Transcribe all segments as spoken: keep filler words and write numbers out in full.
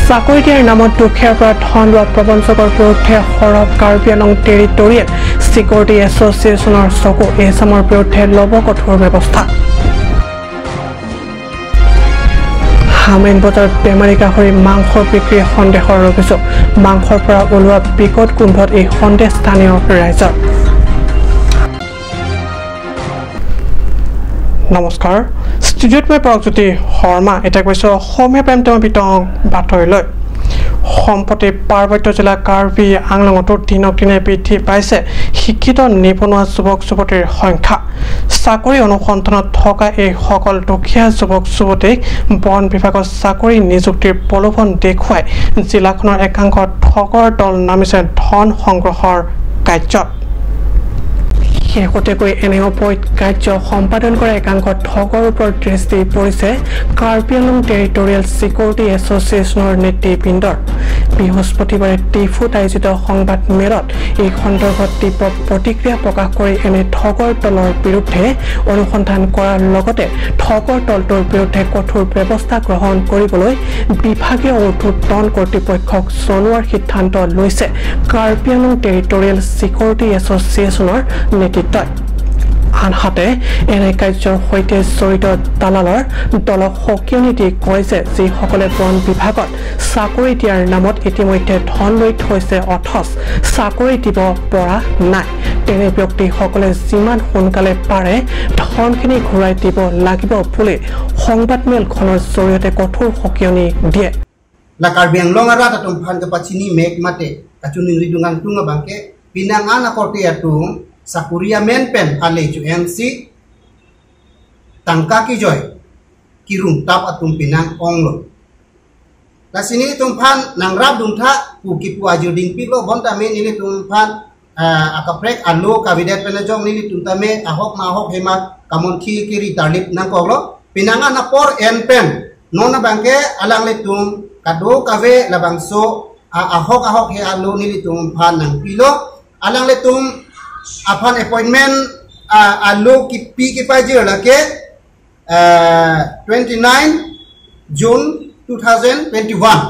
চাকৰি দিয়াৰ নামত দুখীয়াৰ পৰা ধন লোৱা প্ৰবঞ্চকৰ বিৰুদ্ধে সৰব কাৰ্বি আংলং টেৰিটৰিয়েল ছিকিউৰিটি এছ'চিয়েশ্যনৰ চকু, এচামৰ বিৰুদ্ধে ল'ব কঠোৰ ব্যৱস্থা। হামৰেণ বজাৰত বেমাৰী গাহৰি মাংস বিক্ৰী সন্দেহৰ অভিযোগ। মাংসৰ পৰা ওলোৱা বিকট গোন্ধত এই সন্দেহ স্থানীয় ৰাইজৰ। নমস্কাৰ, ষ্টুডিঅ'ত মই পৰকজ্যোতি শৰ্মা। এতিয়া কৈছো অসমীয়া প্ৰাইম টাইমৰ বিতং বাতৰিলৈ। সম্প্ৰতি পাৰ্বত্য জিলা কাৰ্বি আংলঙতো দিনক দিনে বৃদ্ধি পাইছে শিক্ষিত নিবনুৱা যুৱক যুৱতীৰ সংখ্যা। চাকৰি অনুসন্ধানত থকা এইসকল দুখীয়া যুৱক যুৱতীক বন বিভাগৰ চাকৰি নিযুক্তিৰ প্ৰলোভন দেখুৱাই জিলাখনৰ একাংশ ঠগৰ দল নামিছে ধন সংগ্ৰহৰ কাৰ্যত। শেহতীয়াকৈ এনে অবৈধ কাৰ্য সম্পাদন কৰা একাংশ ঠগৰ ওপৰত দৃষ্টি পৰিছে কাৰ্বি আংলং টেৰিটৰিয়েল ছিকিউৰিটি এছ'চিয়েশ্যনৰ নেতৃবৃন্দৰ। বৃহস্পতিবাৰে টিফুত আয়োজিত সংবাদ মেলত এই সন্দৰ্ভত তীব্ৰ প্ৰতিক্ৰিয়া প্ৰকাশ কৰি এনে ঠগৰ দলৰ বিৰুদ্ধে অনুসন্ধান কৰাৰ লগতে ঠগৰ দলটোৰ বিৰুদ্ধে কঠোৰ ব্যৱস্থা গ্ৰহণ কৰিবলৈ বিভাগীয় ঊৰ্ধ্বতন কৰ্তৃপক্ষক জনোৱাৰ সিদ্ধান্ত লৈছে কাৰ্বি আংলং টেৰিটৰিয়েল ছিকিউৰিটি এছ'চিয়েশ্যনৰ নেতৃত্বই। আনহাতে এনে কাৰ্যৰ সৈতে জড়িত দালালৰ দলক সকিয়নি দি কয় যে যিসকলে বন বিভাগত চাকৰি দিয়াৰ নামত ইতিমধ্যে ধন লৈ থৈছে অথচ চাকৰি দিব পৰা নাই, তেনে ব্যক্তিসকলে যিমান সোনকালে পাৰে ধনখিনি ঘূৰাই দিব লাগিব বুলি সংবাদমেলখনৰ জৰিয়তে কঠোৰ সকিয়নি দিয়ে। La Karbi Anglong arat atum aphan kepachini mek mate kachiningri dungan tung abangke pinangan akorte atum sakuri amen pen ale chu N C tangka kijoi kirung tap atum pinang onglo. Lasi nelitum aphan nangrap dun tha pu kipu ajuding piklo bonta me nelitum aphan ah, akaprek alo kavedet pen ajok nelitum tame ahok ma ahok hema kamonthi kiri tarlip nangkoklo. Pinangan apor en pen non abangke alanglitum kadokave labangso, ah, ahok ahok he alo nelitum aphan nangpilo. Alanglitum aphan appointment, ah, alo kipi kipajir lake, ah, twenty-nine June two thousand twenty-one.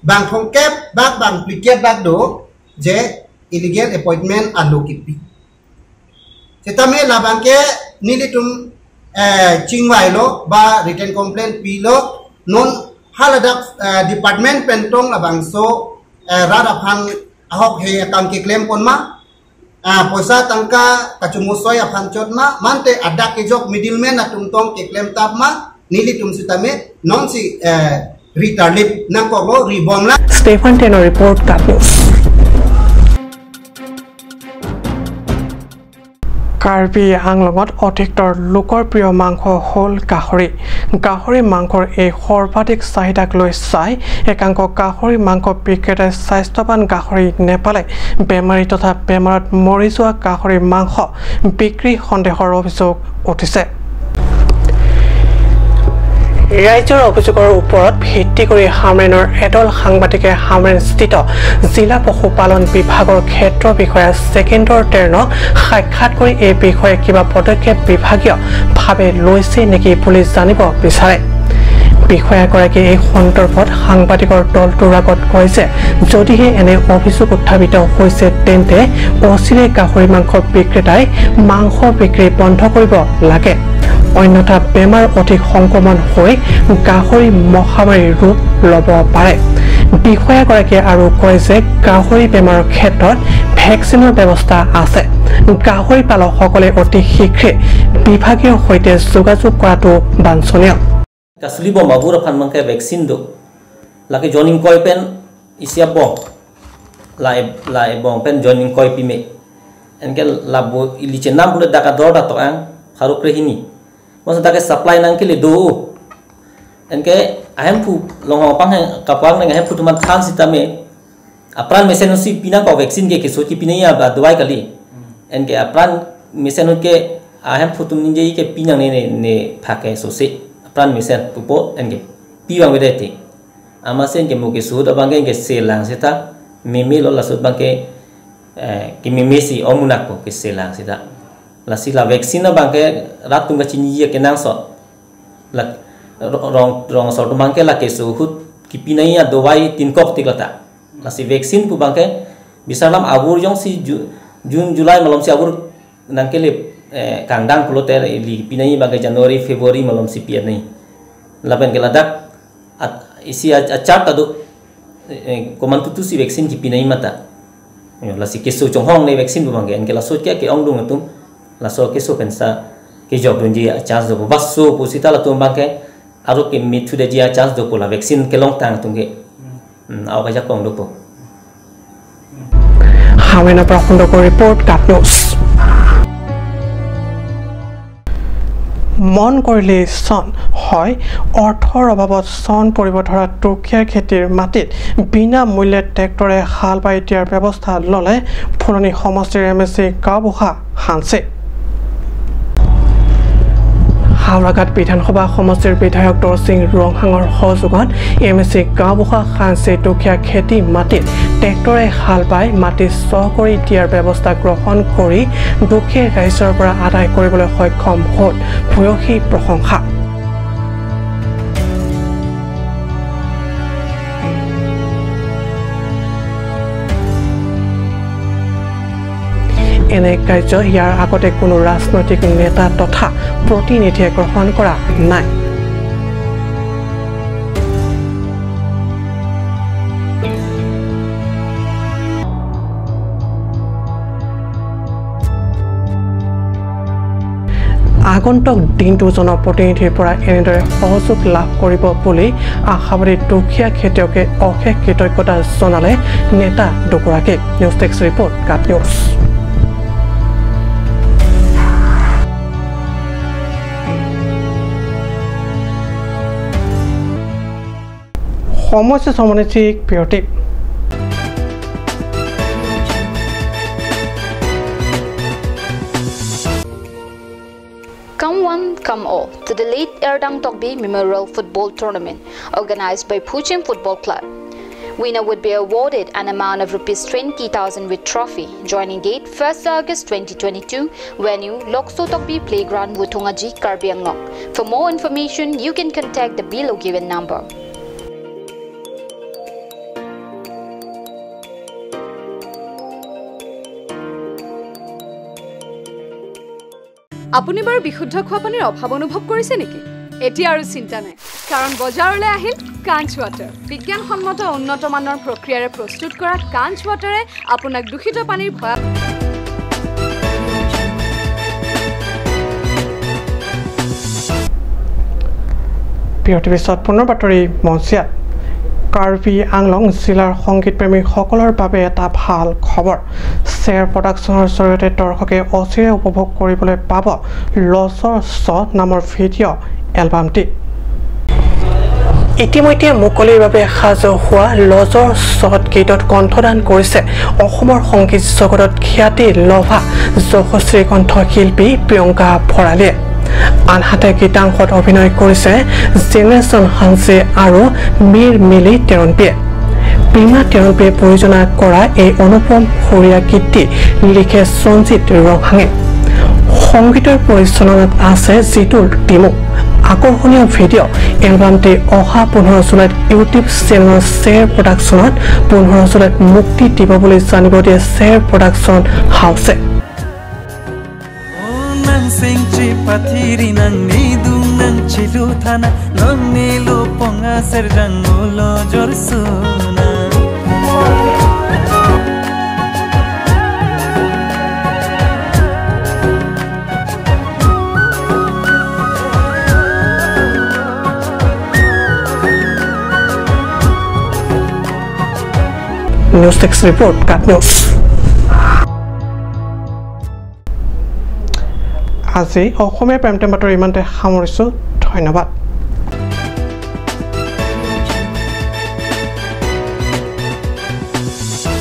Bang thomkep bak bang phlikep bak do je illegal appointment alo kipi. Setame labangke nelitum, eh, chingvailo ba written complaint pilo, non haladak, eh, department pen tong labangso, eh, rat aphan ahok he akam keklem pon ma, ah, poisa tangka kachomosoi aphan chot ma, mante adak kejok middleman atum tong keklem tap ma, nelitum setame nonsi, eh, ri tarlip nangkoklo, ri bom lang. Stephen Tenor report, Kap News. Karbi আংলঙত অধিকতৰ লোকৰ প্ৰিয় মাংস হ'ল গাহৰি। গাহৰি মাংসৰ এই সৰ্বাধিক চাহিদাক লৈ চাই একাংশ গাহৰি মাংস বিক্ৰেতাই স্বাস্থ্যৱান গাহৰি নেপালে বেমাৰী তথা বেমাৰত মৰি যোৱা গাহৰি মাংস বিক্ৰী সন্দেহৰ অভিযোগ উঠিছে। ৰাইজৰ অভিযোগৰ ওপৰত ভিত্তি কৰি হামৰেণৰ এদল সাংবাদিকে হামৰেণস্থিত জিলা পশুপালন বিভাগৰ ক্ষেত্ৰ বিষয়া ছেকেণ্ডৰ তেৰণক সাক্ষাৎ কৰি এই বিষয়ে কিবা পদক্ষেপ বিভাগীয়ভাৱে লৈছে নেকি বুলি জানিব বিচাৰে। বিষয়াগৰাকীয়ে এই সন্দৰ্ভত সাংবাদিকৰ দলটোৰ আগত কয় যে যদিহে এনে অভিযোগ উত্থাপিত হৈছে তেন্তে অচিৰে গাহৰি মাংস বিক্ৰেতাই মাংস বিক্ৰী বন্ধ কৰিব লাগে, অন্যথা বেমাৰ অধিক সংক্ৰমণ হৈ গাহৰি মহামাৰীৰ ৰূপ ল'ব পাৰে। বিষয়াগৰাকীয়ে আৰু কয় যে গাহৰি বেমাৰৰ ক্ষেত্ৰত ভেকচিনৰ ব্যৱস্থা আছে। গাহৰি পালকসকলে অতি শীঘ্ৰে বিভাগীয় সৈতে যোগাযোগ কৰাটো বাঞ্ছনীয়। Kasuli bom abur aphan abangke vaccine do. Lake joining koi pen isi abong. La e, la ebong pen joining koi pime. Anke labo ili chenam pule dak ador dato ang pharo krehini. Masa dak ke supply nangkele do. Anke ahemphu longhong aphan he kapang nang ahemphu atum aphan setame apran mesen si pinangkok vaccine ke keso si pinangji ba dawai kali. Anke apran mesen ke ahemphu atum ningje ke pinangne ne, ne phake sose. Apran mesen pupo anke pi abang beda ti. Amatsi anke mo keso ahut abangke anke selang seta meme lo laso abangke, eh, kememe si omunak po keselang seta. Lasi la vaccine abangke rat atum kachiniji kenangsot. La ro-, rong, rong asor atum abangke la keso ahut kipinai adawai tinkok tik lata. Lasi vaccine pu abangke bisarlam abur jongsi Ju-, June, July malomsi abur nangkele, eh, kangdang pulote ili pinai abangke January, February malomsi pi-et nai. Lapen ke ladak at-, isi a-, achar ta do, eh, komantutu si vaccine kipinai mata. Yo, lasi keso chonghong ne vaccine pu abangke, anke laso ke ke-ongdung atum, laso keso pensi kejokdunji a-chance do, baso pu seta latum abangke, aro kemithudeji a-chance do pu la vaccine kelongtang atum ke. Hmm, au kajakong dopo. হামেনা প্ৰখণ্ডকৰ report, cut news. মন কৰিলেই চন হয়, অৰ্থৰ অভাৱত চন পৰিব ধৰা দুখীয়া খেতিৰ মাটিত বিনামূল্যে ট্ৰেক্টৰে হাল বাই দিয়াৰ ব্যৱস্থা ললে ফুলনি সমষ্টিৰ এম এ চি গাঁওবুঢ়া হানছে। হাওৰাঘাট বিধানসভা সমষ্টিৰ বিধায়ক দৰসিং ৰংহাঙৰ সহযোগত এম এ চি গাঁওবুঢ়া হানছে দুখীয়া খেতি মাটিত ট্ৰেক্টৰে হাল বাই মাটি চহ কৰি দিয়াৰ ব্যৱস্থা গ্ৰহণ কৰি দুখীয়া ৰাইজৰ পৰা আদায় কৰিবলৈ সক্ষম হ'ল ভূয়সী প্ৰশংসা। এনে কাৰ্য ইয়াৰ আগতে কোনো ৰাজনৈতিক নেতা তথা প্ৰতিনিধিয়ে গ্ৰহণ কৰা নাই। আগন্তুক দিনটো জনপ্ৰতিনিধিৰ পৰা এনেদৰে সহযোগ লাভ কৰিব বুলি আশাবাদী দুখীয়া খেতিয়কে অশেষ কৃতজ্ঞতা জনালে নেতা দুগৰাকীক। News desk report, cut news. সময় হৈছে ছয় মিনিট বিৰতি। Come one, come all to the late Erdang Tokbi Memorial Football Tournament, organized by Phuchim Football Club. Winner would be awarded an amount of rupees twenty thousand with trophy. Joining date, first August twenty twenty-two. Venue, Lokso Tokbi Playground, Wuthungaji, Karbi Anglong. For more information, you can contact the below given number. আপুনি বাৰু বিশুদ্ধ খোৱা পানীৰ অভাৱ অনুভৱ কৰিছে নেকি? এতিয়া আৰু চিন্তা নাই, কাৰণ বজাৰলৈ আহিল কাঞ্চ ৱাটাৰ। বিজ্ঞানসন্মত উন্নত মানৰ প্ৰক্ৰিয়াৰে প্ৰস্তুত কৰা কাঞ্চ ৱাটাৰে আপোনাক দূষিত পানীৰ ভয়া- বিৰতিৰ পিছত পুনৰ বাতৰি মঞ্চিয়াত। কাৰ্বি আংলং জিলাৰ সংগীত প্ৰেমীসকলৰ বাবে এটা ভাল খবৰ। চেৰ প্ৰডাকশ্যনৰ জৰিয়তে দৰ্শকে অচিৰে উপভোগ কৰিবলৈ পাব লজৰ চ নামৰ ভিডিঅ' এলবামটি। ইতিমধ্যে মুকলিৰ বাবে সাজু হোৱা লজৰ চত গীতত কণ্ঠদান কৰিছে অসমৰ সংগীত জগতত খ্যাতি লভা যশস্বী কণ্ঠশিল্পী প্ৰিয়ংকা ভৰালীয়ে। আনহাতে গীতাংশত অভিনয় কৰিছে জেনেশ্যন হানছে আৰু মীৰ মিলি টেৰনপিয়ে। প্ৰিমা টেৰনপিয়ে প্ৰযোজনা কৰা এই অনুপম সুৰীয়া গীতটি লিখে সঞ্জিত ৰংহাঙে। সংগীতৰ পৰিচালনাত আছে জিতুল টিমু। আকৰ্ষণীয় ভিডিঅ' এলবামটি অহা পোন্ধৰ জুলাইত YouTube চেনেলৰ চেৰ প্ৰডাকশ্যনত পোন্ধৰ জুলাইত মুক্তি দিব বুলি জানিব দিয়ে চেৰ প্ৰডাকশ্যন হাউচে। O nang singchi pathiri nang nidung nang chilu thana nang nilu ponga serjang ulo jorsuna. News desk report, cut news. আজি অসমীয়া প্ৰাইম টাইম বাতৰি ইমানতে সামৰিছোঁ। ধন্যবাদ।